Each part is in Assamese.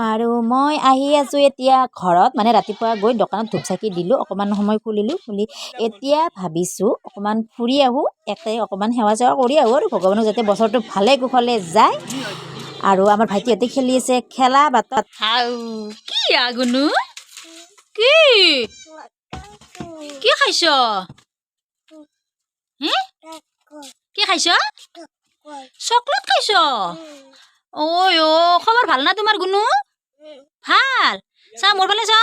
আৰু মই আহি আছোঁ এতিয়া ঘৰত। মানে ৰাতিপুৱা গৈ দোকানত ধূপ চাকি দিলোঁ, অকণমান সময় খুলিলোঁ। খুলি এতিয়া ভাবিছোঁ অকণমান ফুৰি আহোঁ, একে অকণমান সেৱা চেৱা কৰি আহোঁ আৰু ভগৱানক, যাতে বছৰটো ভালে কুশলে যায়। আৰু আমাৰ ভাইটিহঁতে খেলি আছে খেলা বাটত। হাউ কি আগুনু, কি কি খাইছ? হে, কি খাইছ? চকলেট খাইছ? ঐ অ, খবৰ ভাল না তোমাৰ গুণু? ভাল। চা, মোৰ ফালে চা।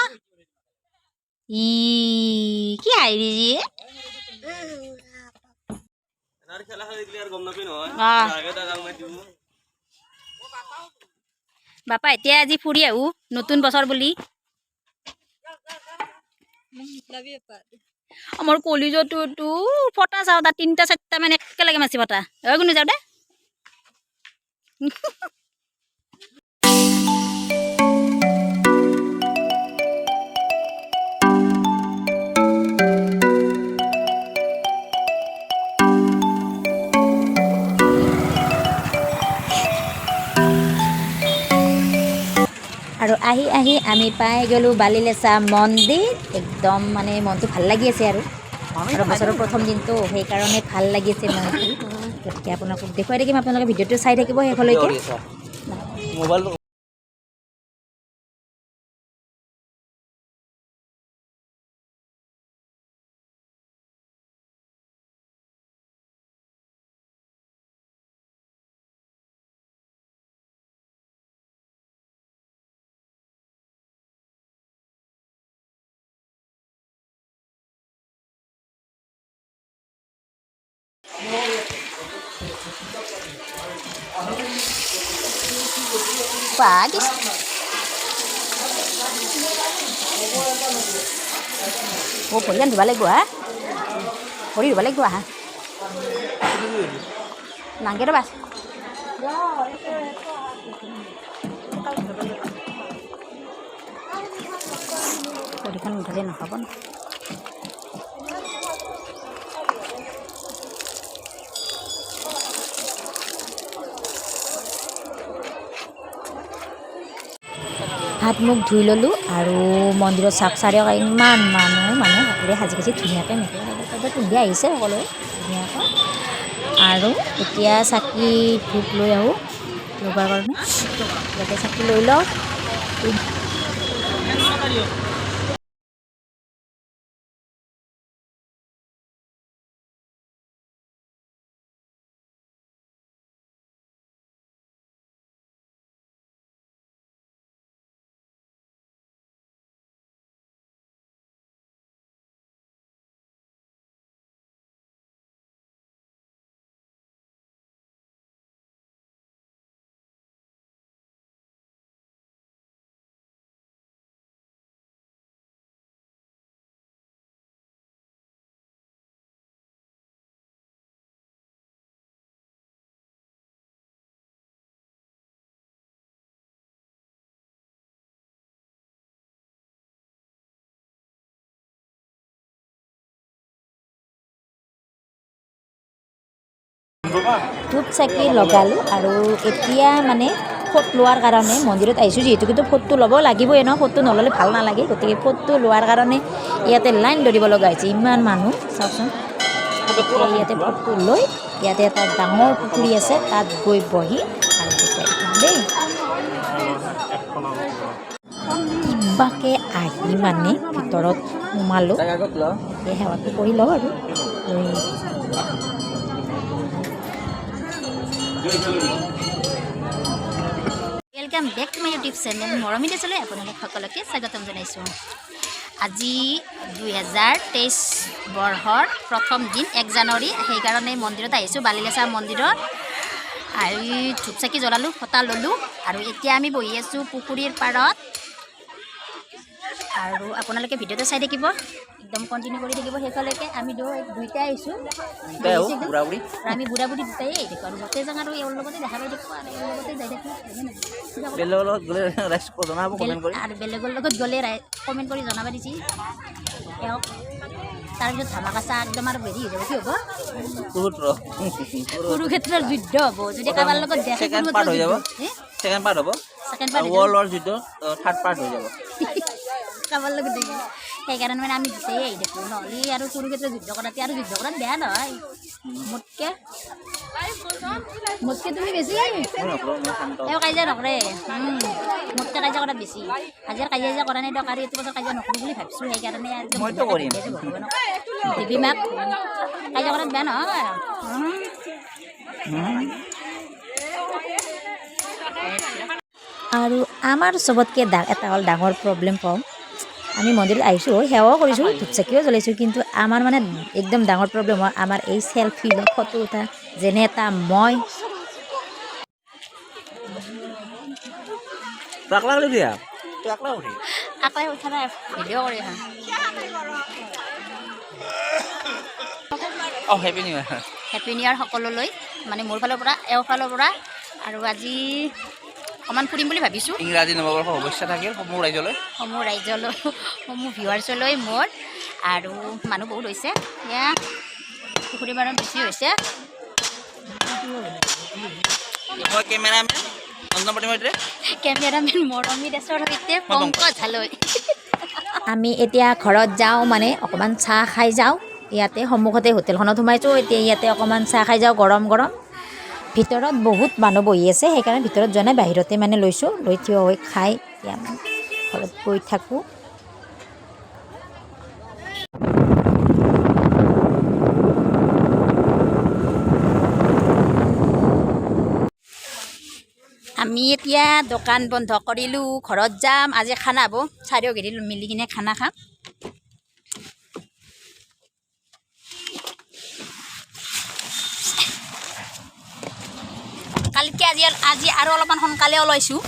ই কি হাঁহি দিছি। আহ। বাপা, এতিয়া আজি ফুৰি আহোঁ নতুন বছৰ বুলি। আমাৰ কলিজাটোতো ফটা চাওঁ, তাত তিনিটা চাৰিটা মানে একেলগে মাছি ফটা। ঐ গুণু, যাওঁ দে। আৰু আহি আহি আমি পাই গ'লোঁ বালিলেচা মন্দিৰ। একদম মানে মনটো ভাল লাগি আছে আৰু আৰু বছৰৰ প্ৰথম দিনটো, সেইকাৰণে ভাল লাগিছে মনটো। গতিকে আপোনালোকক দেখুৱাই থাকিম, আপোনালোকে ভিডিঅ'টো চাই থাকিব শেষলৈকে। মোবাইলটো। Bagus. অ', ভৰিখন ধুব লাগিব। হা, ভৰি ধুব লাগিব। আহা নাংগে, ৰ'বা। ভৰিখন নুধুলে নহ'ব ন। হাত মুখ ধুই ল'লোঁ আৰু মন্দিৰত চাওক, চাৰিওকাষে ইমান মানুহ। মানে সকলোৱে সাজি কাচি ধুনীয়াকৈ মেখেলা চাদৰ পিন্ধি আহিছে সকলোৱে ধুনীয়াকৈ। আৰু এতিয়া চাকি ধূপ লৈ আহোঁ লগোৱাৰ কাৰণে। ইয়াতে চাকি লৈ লওঁ। ধূপ চাকি লগালোঁ আৰু এতিয়া মানে ফটো লোৱাৰ কাৰণে মন্দিৰত আহিছোঁ যিহেতু, কিন্তু ফটো ল'ব লাগিবই ন। ফটো নল'লে ভাল নালাগে। গতিকে ফটো লোৱাৰ কাৰণে ইয়াতে লাইন ধৰিব লগা হৈছে। ইমান মানুহ চাওকচোন। এতিয়া ইয়াতে ফটো লৈ ইয়াতে এটা ডাঙৰ পুখুৰী আছে, তাত গৈ বহি আৰু দেখুৱাই দেই। কিবাকৈ আহি মানে ভিতৰত সোমালোঁ। এতিয়া সেৱাটো কৰি লওঁ আৰু লৈ। Welcome back to my YouTube channel মৰমী দেশলৈ আপোনালোক সকলোকে স্বাগতম জনাইছোঁ। আজি 2023 বৰ্ষৰ প্ৰথম দিন, 1 জানুৱাৰী। সেইকাৰণে মন্দিৰত আহিছোঁ, বালিলেচা মন্দিৰত আহি ধূপ চাকি জ্বলালোঁ, ফটা ল'লোঁ আৰু এতিয়া আমি বহি আছোঁ পুখুৰীৰ পাৰত। আৰু আপোনালোকে ভিডিঅ'টো চাই থাকিব, একদম কণ্টিনিউ কৰি থাকিব শেষলৈকে। আমি দুইটাই আহিছোঁ। বুঢ়া বুঢ়ী। আৰু আমি বুঢ়া বুঢ়ী দুটাই আহি থাকোঁ আৰু য'তে যাওঁ আৰু এওঁৰ লগতে দেখা পাই থাকোঁ আৰু এওঁৰ লগতে যাই থাকোঁ, হয়নে নহয়? কিবা ক'বা? বেলেগৰ লগত গ'লে ৰাইজ জনাব কমেণ্ট কৰি। আৰু বেলেগৰ লগত গ'লে কমেণ্ট কৰি জনাব দিছি এওঁক। তাৰপিছত ধামাকা একদম আৰু হেৰি হৈ যাব। কি হ'ব? কুৰুক্ষেত্ৰ। কুৰুক্ষেত্ৰৰ যুদ্ধ হ'ব যদি কাৰোবাৰ লগত দেখে। Second part হৈ যাব। হে? ছেকেণ্ড পাৰ্ট হ'ব। Second part. ৱৰ্ল্ড ৱাৰ যুদ্ধ থাৰ্ড পাৰ্ট হৈ যাব। কাৰোবাৰ লগত দেখি সেইকাৰণে মানে আমি দুটাই আহি থাকোঁ। নহ'লে আৰু কুৰুক্ষেত্ৰ যুদ্ধ কৰাতে আৰু যুদ্ধ কৰাত বেয়া নহয়। মোতকে তুমি বেছি। মই নকৰোঁ, মই শান্ত। এওঁ কাজিয়া নকৰে। মোতকে কাজিয়া কৰাত বেছি। আজি আৰু কাজিয়া কৰা নাই দিয়ক। আৰু এইটো বছৰ কাজিয়া নকৰোঁ বুলি ভাবিছোঁ। সেইকাৰণে আৰু একদম মইতো কৰিম। ধুনীয়াকৈ ভগৱানক দেৱী মাক কাজিয়া কৰাত বেয়া নহয়। আৰু আমাৰ চবতকৈ এটা হ'ল ডাঙৰ প্ৰব্লেম কওঁ। আমি মন্দিৰত আহিছোঁ, সেৱাও কৰিছোঁ, ধূপ চাকিও জ্বলাইছোঁ, কিন্তু আমাৰ মানে একদম ডাঙৰ প্ৰব্লেম হয় আমাৰ এই চেলফি বা ফটো উঠা। যেনে এটা মই তই আকলা গ'লি দিয়া, তই আকলা উঠি। আকলাই উঠা নাই, ভিডিঅ' কৰি হা। অঁ, happy new year. Happy new year সকলোলৈ, মানে মোৰ ফালৰ পৰা, এওঁৰ ফালৰ পৰা। আৰু আজি অকণমান ফুৰিম বুলি ভাবিছোঁ। ইংৰাজী নৱবৰ্ষৰ শুভেচ্ছা থাকিল সমূহ ৰাইজলৈ। সমূহ ৰাইজলৈ, সমূহ ভিউৱাৰ্ছলৈ মোৰ। আৰু মানুহ বহুত হৈছে এয়া, পুখুৰী মানুহ বেছি হৈছে। মই কেমেৰামেন অঞ্জন প্ৰতিমা। কেমেৰামেন মৰমী দাসৰ সৈতে পংকজ হালৈ। আমি এতিয়া ঘৰত যাওঁ, মানে অকণমান চাহ খাই যাওঁ। ইয়াতে সন্মুখতে হোটেলখনত সোমাইছোঁ। এতিয়া ইয়াতে অকণমান চাহ খাই যাওঁ গৰম গৰম। ভিতৰত বহুত মানুহ বহি আছে, সেইকাৰণে ভিতৰত যোৱা নাই, বাহিৰতে মানে লৈছোঁ, লৈ থিয় হৈ খাই এতিয়া মানে ঘৰত গৈ থাকোঁ। আমি এতিয়া দোকান বন্ধ কৰিলোঁ, ঘৰত যাম। আজি খানা হ'ব, চাৰিওঘেৰি মিলি কিনে খানা খাম। কালিতকৈ আজি আৰু অলপমান সোনকালে ওলাইছোঁ।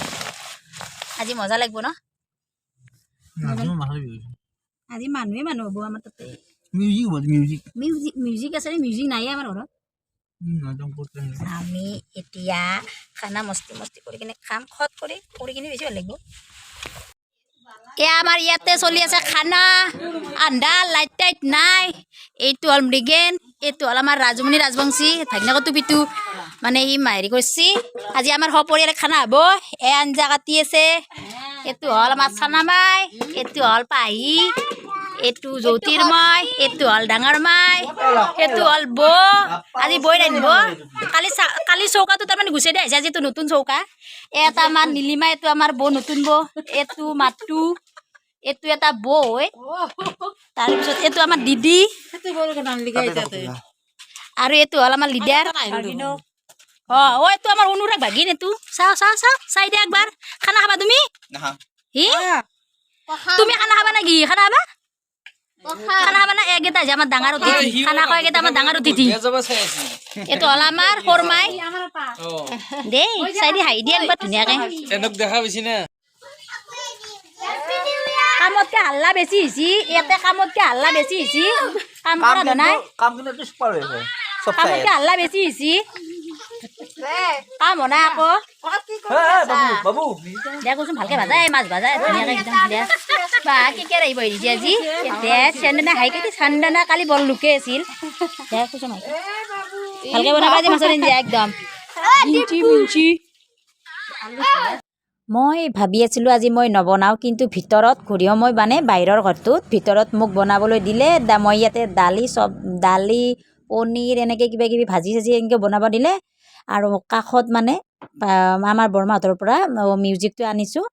আজি মজা লাগিব ন? আজি মানুহে মানুহ হ'ব আমাৰ তাতে। মিউজিক হ'ব, মিউজিক। মিউজিক আছে নে? মিউজিক নাইয়ে আমাৰ ঘৰত। আমি এতিয়া খানা মস্তি মস্তি কৰি কিনে খাম, খত কৰি কৰি কিনে বেছি ভাল লাগিব। এয়া আমাৰ ইয়াতে চলি আছে খানা। আন্ধাৰ, লাইট টাইট নাই। এইটো হ'ল মৃগেন, এইটো হ'ল আমাৰ ৰাজমণি ৰাজবংশী ভাগ্নেকৰ টুপিটো, মানে সি হেৰি কৰিছে। আজি আমাৰ সপৰিয়ালে খানা হ'ব। এই আঞ্জা কাটি আছে। এইটো হ'ল আমাৰ চানামাই, এইটো হ'ল পাহি, এইটো জ্যোতিৰ্ময়, এইটো হ'ল ডাঙৰ মাই, এইটো হ'ল বৌ। আজি বৈ ৰান্ধিব। কালি চৌকাটো তাৰমানে গুচাই দিয়া হৈছে, আজি এইটো নতুন চৌকা। এটা আমাৰ নীলিমা, এইটো আমাৰ বৌ, নতুন বৌ। এইটো মাতু, এইটো এটা বৌ হয়। তাৰপিছত এইটো আমাৰ দিদি আৰু এইটো হ'ল আমাৰ লিডাৰ। অ, এইটো আমাৰ অনুৰাগ ভাগিন। এইটো চাওঁ চাওঁ চাওঁ, চাই দে একবাৰ। খানা খাবা তুমি? নাখাওঁ। হি, তুমি খানা খাবা নেকি? খানা খাবা? খানা খাবা না? এইকেইটা হৈছে আমাৰ ডাঙৰ অতিথি। খানা খোৱা এইকেইটা আমাৰ ডাঙৰ অতিথি। এইটো হ'ল আমাৰ শৰ্মাই। দেই, চাই দি, হাঁহি দি একবাৰ ধুনীয়াকে। এনেক দেখা পাইছি না? কামতকে হাল্লা বেছি হৈছে ইয়াতে, কামতকে হাল্লা বেছি হৈছে। কাম কৰা ধনাই। কাম কিন্তু চুপাৰ হৈছে চব। কামতকে হাল্লা বেছি হৈছে, কাম হোৱা নাই আকৌ। বাবু, বাবু। দে কচোন, ভালকে ভাজা, এই মাছ ভাজা ধুনীয়াকে একদম। দে বা, কি কি আহিব আহিছে আজি। দে চন্দনা হাই কেটি, চন্দনা কালি বৰ লোকে আছিল। দে কচোন, ভালকে বনাবা আজি মাছৰ আঞ্জা একদম মিঞ্চি মিঞ্চি। মই ভাবি আছিলোঁ আজি মই নবনাওঁ, কিন্তু ভিতৰত ঘূৰিও মই মানে বাহিৰৰ ঘৰটোত ভিতৰত মোক বনাবলৈ দিলে। মই ইয়াতে দালি চব, দালি, পনীৰ, এনেকৈ কিবা কিবি ভাজি চাজি এনেকৈ বনাব দিলে। আৰু কাষত মানে আমাৰ বৰমাহঁতৰ পৰা মিউজিকটো আনিছোঁ।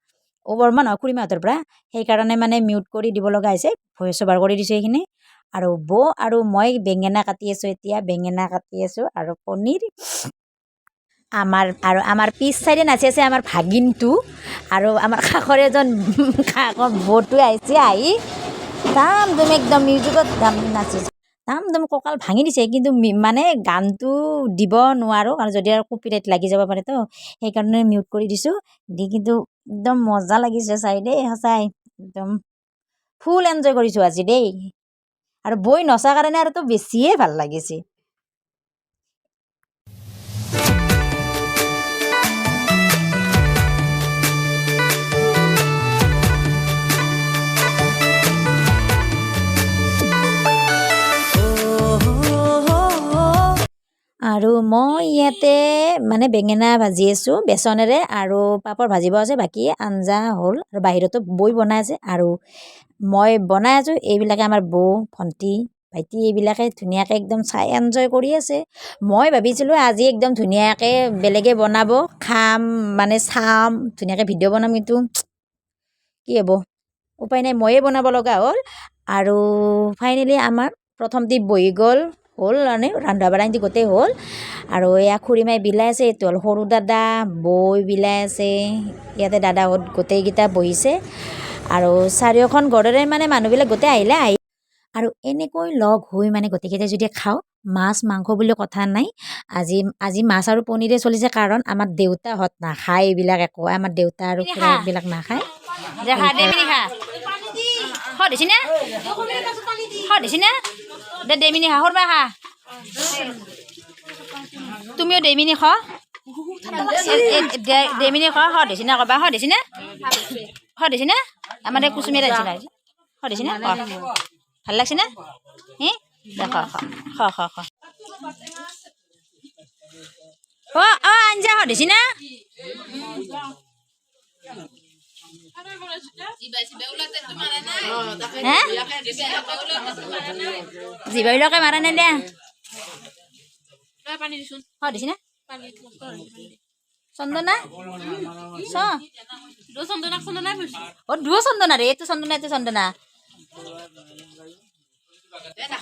অ', বৰমা নহয়, খুৰীমাহঁতৰ পৰা। সেইকাৰণে মানে মিউট কৰি দিব লগা হৈছে, ভইচ অভাৰ কৰি দিছোঁ সেইখিনি। আৰু বৌ আৰু মই বেঙেনা কাটি আছোঁ এতিয়া, বেঙেনা কাটি আছোঁ আৰু পনীৰ। আমাৰ আৰু আমাৰ পিছ চাইডে নাচি আছে আমাৰ ভাগিনটো আৰু আমাৰ কাষৰ এজন কাষৰ বৌটো আহিছে, আহি দাম দুম একদম মিউজিকত দাম নাচিছে, দাম দুম কঁকাল ভাঙি দিছে। কিন্তু মানে গানটো দিব নোৱাৰোঁ, কাৰণ যদি আৰু কপিৰাইট লাগি যাব পাৰেতো, সেইকাৰণে মিউট কৰি দিছোঁ দি। কিন্তু একদম মজা লাগিছে চাই দেই, সঁচাই একদম ফুল এনজয় কৰিছোঁ আজি দেই। আৰু বৈ নচা কাৰণে আৰুতো বেছিয়ে ভাল লাগিছে। আৰু মই ইয়াতে মানে বেঙেনা ভাজি আছোঁ বেচনেৰে আৰু পাপৰ ভাজিব আছে, বাকী আঞ্জা হ'ল। আৰু বাহিৰতো বৈ বনাই আছে আৰু মই বনাই আছোঁ। এইবিলাকে আমাৰ বৌ, ভণ্টি, ভাইটি এইবিলাকে ধুনীয়াকৈ একদম চাই এনজয় কৰি আছে। মই ভাবিছিলোঁ আজি একদম ধুনীয়াকৈ বেলেগে বনাব, খাম মানে চাম, ধুনীয়াকৈ ভিডিঅ' বনাম, কিন্তু কি হ'ব, উপায় নাই, ময়ে বনাব লগা হ'ল। আৰু ফাইনেলি আমাৰ প্ৰথম টিপ বহি গ'ল, হ'ল মানে ৰন্ধা বঢ়া গোটেই হ'ল। আৰু এয়া খুৰীমাই বিলাই আছে, এইটো হ'ল সৰু দাদা, বৌ বিলাই আছে, ইয়াতে দাদাহঁত গোটেইকেইটা বহিছে। আৰু চাৰিওখন ঘৰৰে মানে মানুহবিলাক গোটেই আহিলে আহি আৰু এনেকৈ লগ হৈ মানে গোটেইকেইটাই যদি খাওঁ, মাছ মাংস বুলি কথা নাই। আজি আজি মাছ আৰু পনীৰে চলিছে, কাৰণ আমাৰ দেউতাহঁত নাখায় এইবিলাক একো, আমাৰ দেউতা আৰু খুৰা এইবিলাক নাখায়। দে খা, দে মিনি খা। সোৱাদ হৈছে নে? সোৱাদ হৈছে নে? দে দে মিনি খা, সৰবা খা। তুমিও দে মিনি খা। দে মিনি খা, সোৱাদ হৈছে নে ক'বা? সোৱাদ হৈছে নে? সোৱাদ হৈছে নে? আমাৰ এই কুচুমীয়া আহিছে না? সোৱাদ হৈছে নে? ভাল লাগছে নে? হে, দে খা, খা খা খা খা। অ অ আঞ্জা সোৱাদ হৈছে নে? হে, জিভাবিলাকে মাৰা নাই দিয়া। সোৱাদ হৈছে নে? চন্দনা চ, অ দুয়ো চন্দনা ৰে, এইটো চন্দনা, এইটো চন্দনা।